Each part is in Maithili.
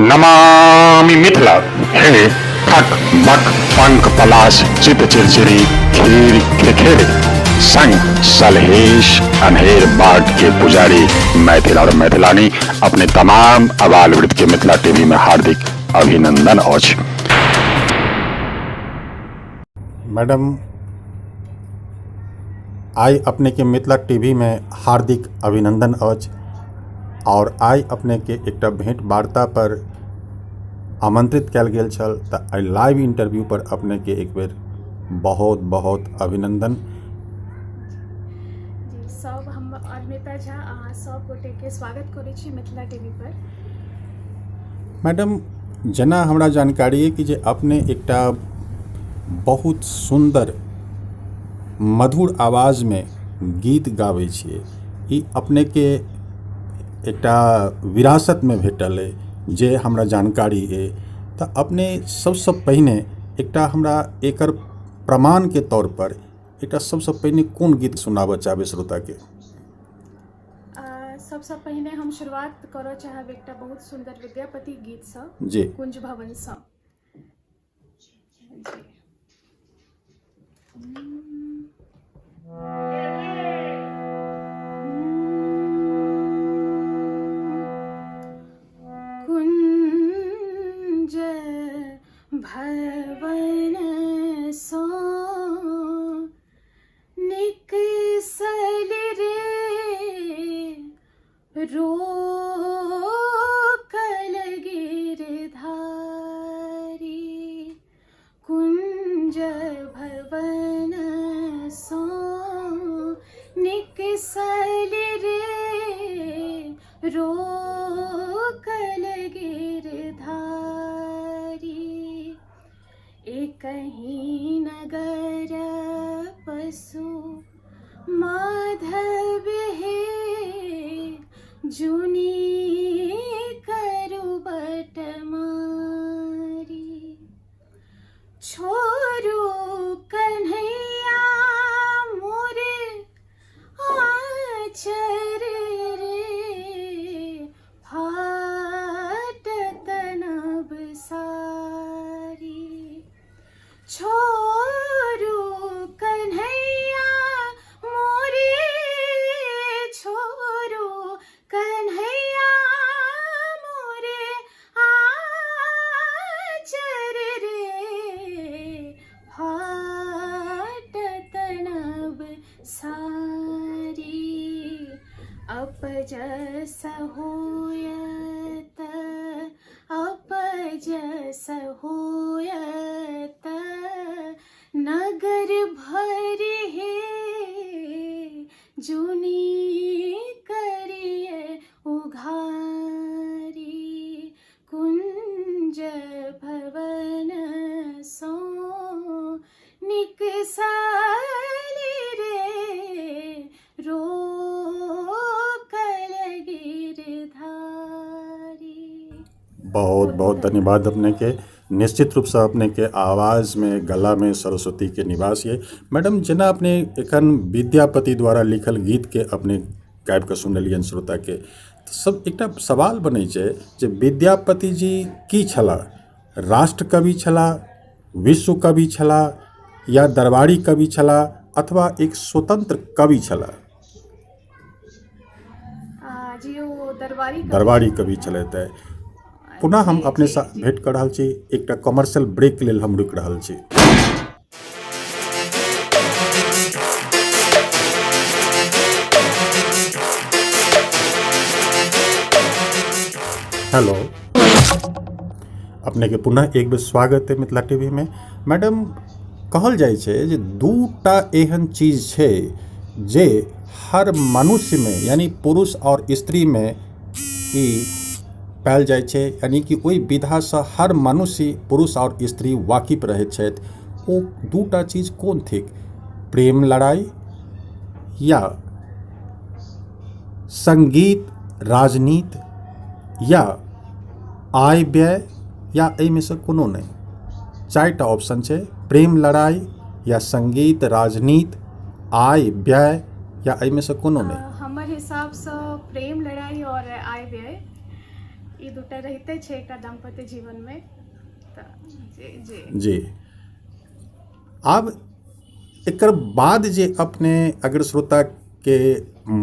नमामि मिथिला। हे खक बक पंक पलाश चित चिरचिरी खीर खेखेर संग सलहेश अनहेर बाट के पुजारी मैथिल और मैथिलानी अपने तमाम अबाल वृद्ध के मिथिला टीवी में हार्दिक अभिनंदन अछि। मैडम, आइ अपने के मिथिला टीवी में हार्दिक अभिनंदन अछि और आइ अपने के एकटा भेंट वार्ता पर आमंत्रित कयल गेल छल, तऽ एहि लाइव इंटरव्यू पर अपने के एक बेर बहुत बहुत अभिनंदन। जी सब, हम अरुणिता झा अहाँ सब गोटे के स्वागत करै छी मिथिला टीवी पर। मैडम, जेना हमरा जानकारी अइ कि जे अपने एकटा बहुत सुन्दर मधुर आवाजमे गीत गाबै छियै, ई अपनेके एकटा विरासतमे भेटल अइ जे हमरा जानकारी अइ, तऽ अपने सबसँ पहिने एकटा हमरा एकर प्रमाणके तौरपर एकटा सबसँ पहिने कोन गीत सुनाबऽ चाहबै श्रोताके? सबसँ पहिने हम शुरुआत करऽ चाहब एकटा बहुत सुन्दर विद्यापति गीतसँ जी कुंज भवनसँ। जी कुंज भवन सो निकसल रे रोकल गिरधारी, कुंज भवन सो निकसल रे रोकल गिरधारी। एकही नगर पशु माधव हे, जुनी करु बट मारी। छोरू कन्हैया मोरे आचर रे, फाटत नभ सारी। छोरू कन्हैया मोरे, छोरू कन्हैया मोरे आचर रे, फाटत नभ सारी। अपजस होयत, अपजस होयत नगर भरि हे, जुनी करिए उघारी। कुंज भवन सो निकसल रे रोकल गिरधारी। बहुत बहुत धन्यवाद अपने के। निश्चित रूपसँ अपने के आवाजमे गलामे सरस्वतीके निवास ये। मैडम, जेना अपने एखन विद्यापति द्वारा लिखल गीतके अपने गाबि कऽ सुनेलियनि श्रोताके, तऽ सब एकटा सवाल बनै छै जे विद्यापति जी की छलाह? राष्ट्रकवि छलाह, विश्व कवि छलाह या दरबारी कवि छलाह अथवा एक स्वतंत्र कवि छलाह? जी ओ दरबारी कवि। दरबारी कवि छलथि। पुनः हम अपनेसँ भेँट कऽ रहल छी, एकटा कमर्शियल ब्रेक लेल हम रुकि रहल छी। हेलो, अपनेके पुनः एक बेर स्वागत है मिथिला टीवी में। मैडम, कहल जाइ छै जे दूटा एहन चीज छै जे हर मनुष्यमे यानि पुरुष आओर स्त्रीमे ई पायल जाइ छै, यानि कि ओहि विधासँ हर मनुष्य पुरुष आओर स्त्री वाकिफ रहैत छथि। ओ दूटा चीज कोन थिक? प्रेम लड़ाइ या सङ्गीत राजनीति या आय व्यय या एहिमे सँ कोनो नहि? चारिटा ऑप्शन छै, प्रेम लड़ाइ या सङ्गीत राजनीति, आय व्यय या एहिमे सँ कोनो नहि। हमर हिसाबसँ प्रेम लड़ाइ आओर आय व्यय। ई दूटा रहिते छै एकटा दाम्पत्य जीवनमे। तऽ जी जी। जी, आब एकर बाद जे अपने अगर श्रोता के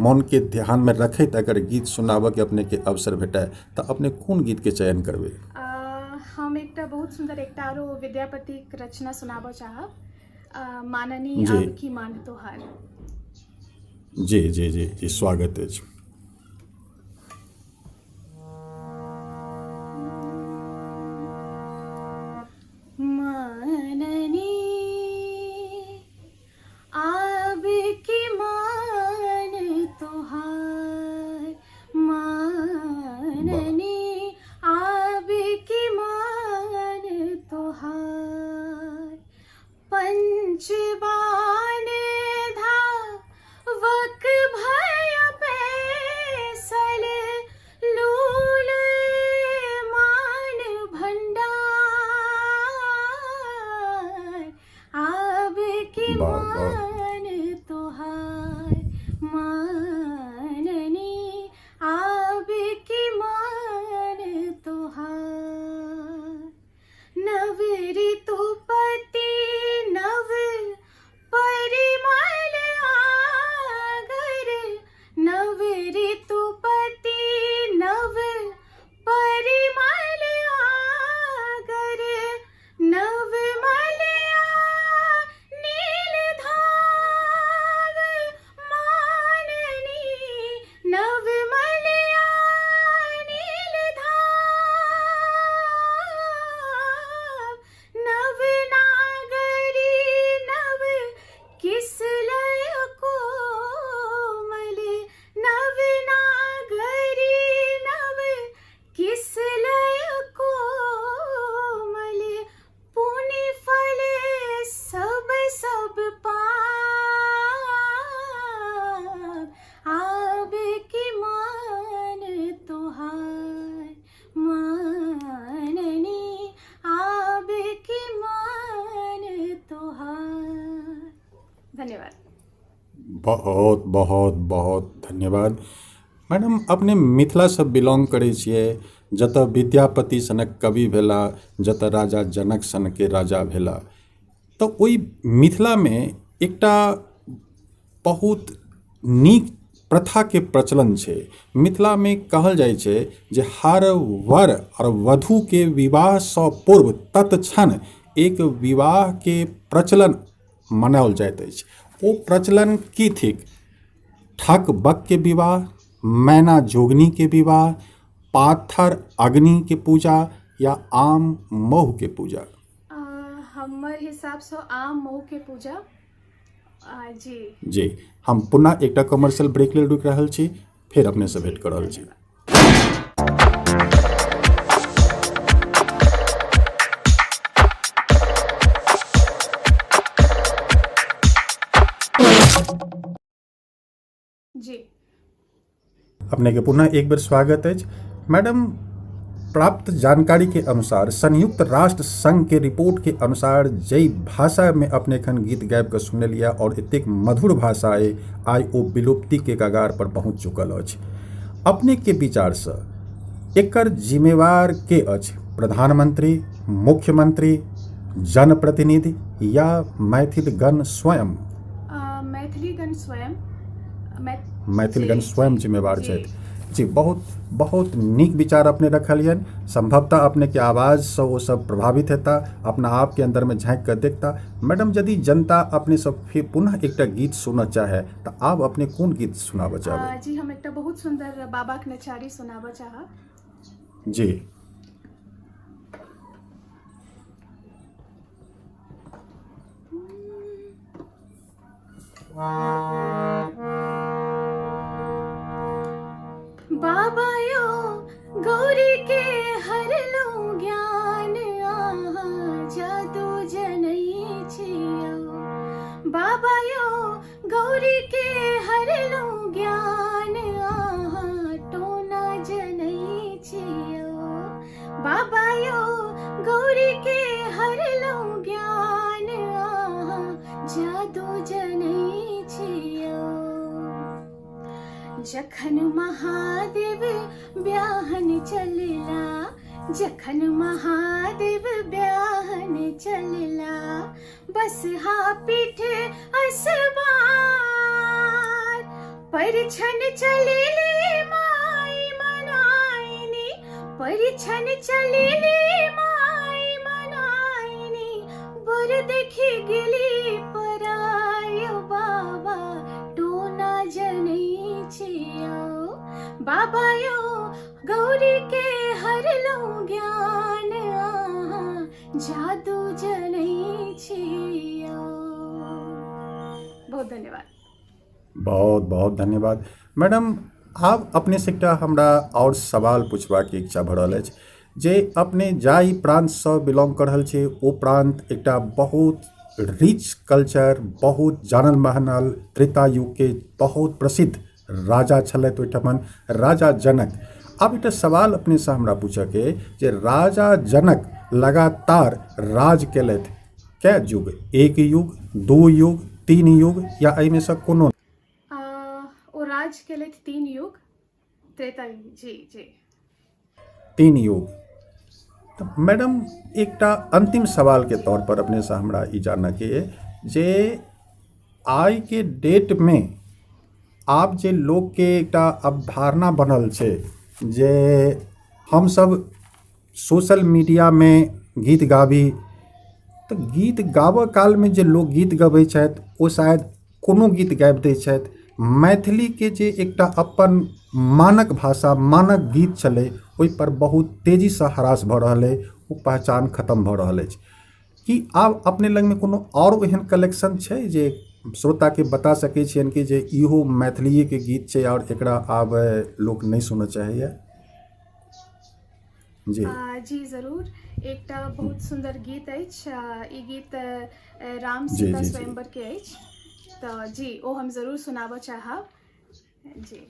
मन के ध्यान में रखैत अगर गीत सुनाबऽ के अपने के अवसर भेटय तऽ अपने कोन गीत के चयन करबै? हम एकटा बहुत सुन्दर एकटा आरो विद्यापतिक रचना सुनाबऽ चाहब, माननी जी। आब की मान तोहार। जी जी जी जी, स्वागत अछि। माननी आब की मान तोहार, माननी आब की मान तोहार, पंचबान धावक भय पैसल, लूल मान भंडार, आब की वाह वाह। मान तोहार, माननी आब की मान तोहार, नव ऋतुपति नव परिमल आगर, नव ऋतुपति नव परिमल आगर, नव मलया नील धाव, माननी नव मलया नील धाव, नव नागरी नव किसलय कोमल, नव नागरी नव किसलय कोमल, पुनि फल सब सब पाप, आब की मान तोहार, माननी आब की मान तोहार। धन्यवाद। बहुत बहुत बहुत धन्यवाद मैडम। अपने मिथिलासँ बिलोंग करै छियै, जतऽ विद्यापति सनक कवि भेला, जतऽ राजा जनक सनके राजा भेला, तऽ ओहि मिथिलामे एकटा बहुत नीक प्रथाके प्रचलन छै। मिथिलामे कहल जाइ छै जे हर वर आओर वधूके विवाहसँ पूर्व तत्क्षण एक विवाहके प्रचलन मनाओल जाइत अछि। ओ प्रचलन की थिक? ठक बक के विवाह, मैना जोगनी के विवाह, पाथर अग्नि के पूजा या आम मऊ के पूजा? हमर हिसाबसँ आम मऊ के पूजा। जी। जी, हम पुनः एकटा कमर्शियल ब्रेक लेल रुकि रहल छी, फेर अपनेसँ जी भेंट कऽ रहल छी। धन्यवाद। जी। अपने के पुनः एक बेर स्वागत अछि मैडम। प्राप्त जानकारी के अनुसार संयुक्त राष्ट्र संघ के रिपोर्ट के अनुसार जै भाषा में अपने एखन गीत गाबि कऽ सुनेलियै और एतेक मधुर भाषा अइ, आइ ओ विलुप्ति के कगार पर पहुँच चुकल अछि। अपने के विचारसँ एकर जिम्मेवार के अछि? प्रधानमंत्री, मुख्यमंत्री, जनप्रतिनिधि या मैथिलगण स्वयं? मैथिलीगण स्वयं। मैथिलगण जी स्वयं जी जिम्मेवार जी। छथि। जी, बहुत बहुत नीक विचार अपने रखलियनि। संभवतः अपने के आवाजसँ ओ सब प्रभावित हेता, अपना आपके अंदरमे झाँकि कऽ देखता। मैडम, यदि जनता अपने सब फेर पुनः एकटा गीत सुनऽ चाहे तऽ आब अपने कोन गीत सुनाबऽ चाहबै? जी, हम एकटा बहुत सुन्दर बाबाक नचारी सुनाबऽ चाहब। जी। बाबा यो गौरी के हरलो ज्ञान, आहा जादू जनै छियौ। बाबा यो गौरी के हरलो ज्ञान, आहा टोना जनै छियौ। बाबा यो गौरी के हरलो ज्ञान, आहा जादू जनै छियौ। जखन महादेव ब्याहन चलला, जखन महादेव ब्याहन चलला, बस हा पीठ असबार, परिछन चलेली माई मनाइनी, परिछन चलेली माई मनाइनी, बर देखी गेली पराय बाबा टोना जनै छियौ, बाबा यौ गौरी के हरलौं ज्ञान, अहाँ जादू जनै छियौ। बहुत धन्यवाद। बहुत बहुत धन्यवाद मैडम। आब अपनेसँ एकटा हमरा आओर सवाल पुछबाक इच्छा भऽ रहल अछि जे अपने जाहि प्रान्तसँ बिलोंग कऽ रहल छी ओ प्रान्त एकटा बहुत रिच कल्चर, बहुत जानल मानल त्रेता युगके बहुत प्रसिद्ध राजा छलथि ओहिठमन, राजा जनक। आब एकटा सवाल अपनेसँ हमरा पूछऽके जे राजा जनक लगातार राज केलथि कै युग? एक युग, दू युग, तीन युग या एहिमे सँ कोनो? ओ राज केलथि 3 युग, त्रेता युग। जी जी, 3 युग। तऽ मैडम एकटा अंतिम सवालके तौर पर अपनेसँ हमरा ई जानऽके जे आइके डेटमे आब जे लोकके एकटा अवधारणा बनल छै जे हमसब सोशल मीडियामे गीत गाबी, तऽ गीत गाबऽ कालमे जे लोक गीत गबै छथि ओ शायद कोनो गीत गाबि दै छथि। मैथिलीके जे एकटा अपन मानक भाषा मानक गीत छलै ओहिपर बहुत तेजीसँ ह्रास भऽ रहल अइ, ओ पहचान खतम भऽ रहल अछि। की आब अपने लगमे कोनो आओर एहन कलेक्शन छै जे श्रोताके बता सकै छियनि कि जे इहो मैथिलीएके गीत छै आओर एकरा आब लोक नहि सुनऽ चाहैए? जी जी जरूर, एकटा बहुत सुन्दर गीत अछि। ई गीत राम जी सीता जी जी स्वयंवर के अछि, तऽ जी ओ हम जरूर सुनाबऽ चाहब। जी।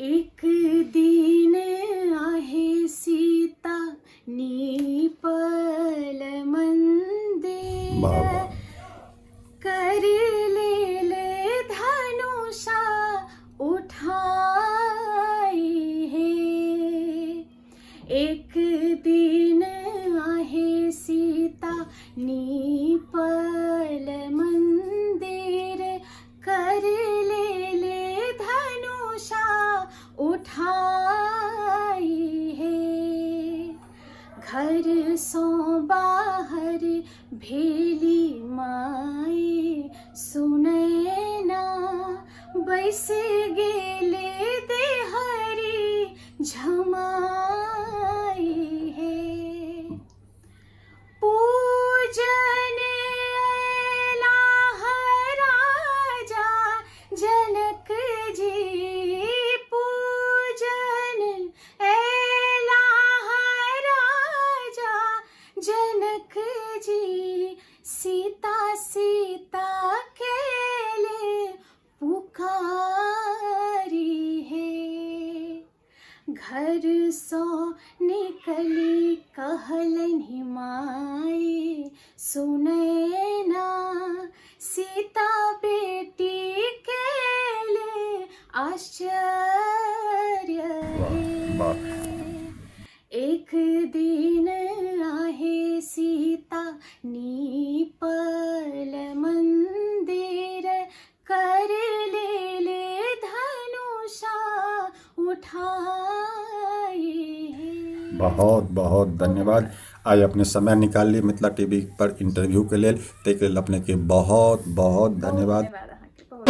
एक दिन आहे सीता नीपल मंदिर, वाह वाह, कर ले धनुषा उठाई है। एक दिन आहे सीता नीपल मंदिर, कर ले धनुषा उठाई है। घर सो बाहर भेली माई सुनैना, बैस गेले देहरी झमाई है। पूजन अयलाह राजा जनक जी, पूजन अयलाह राजा जनक जी, सीता सीता केले पुकारी है। घर सो निकली कहलनि माई सुनैना, सीता बेटी केले आश्चर्य वाह है। वाह। एक दिन आहे सीता नीपल मंदिर, कर ले धनुषा उठाए है। बहुत बहुत धन्यवाद। आइ अपने समय निकालली मिथिला टीवी पर इंटरव्यू के लेल, ताहिके लेल अपने के बहुत बहुत बहुत धन्यवाद। धन्यवाद अहाँके, बहुत।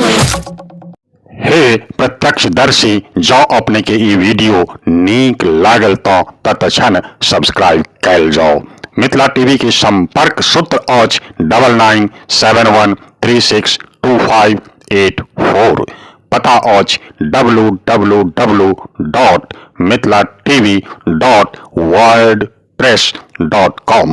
हे प्रत्यक्षदर्शी, जँ अपने के ई वीडियो नीक लागल तऽ तत्क्षण सब्सक्राइब कयल जाउ। मिथिला टीवी के संपर्क सूत्र अछि 9971362584। पता अछि www.mithilatv.wordpress.com।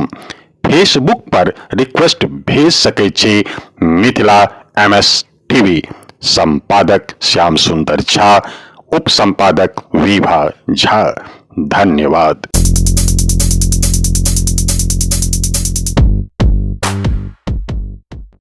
Facebook पर रिक्वेस्ट भेज सकै छी मिथिला एम एस टीवी। संपादक श्याम सुंदर झा, उप संपादक विभा झा। धन्यवाद।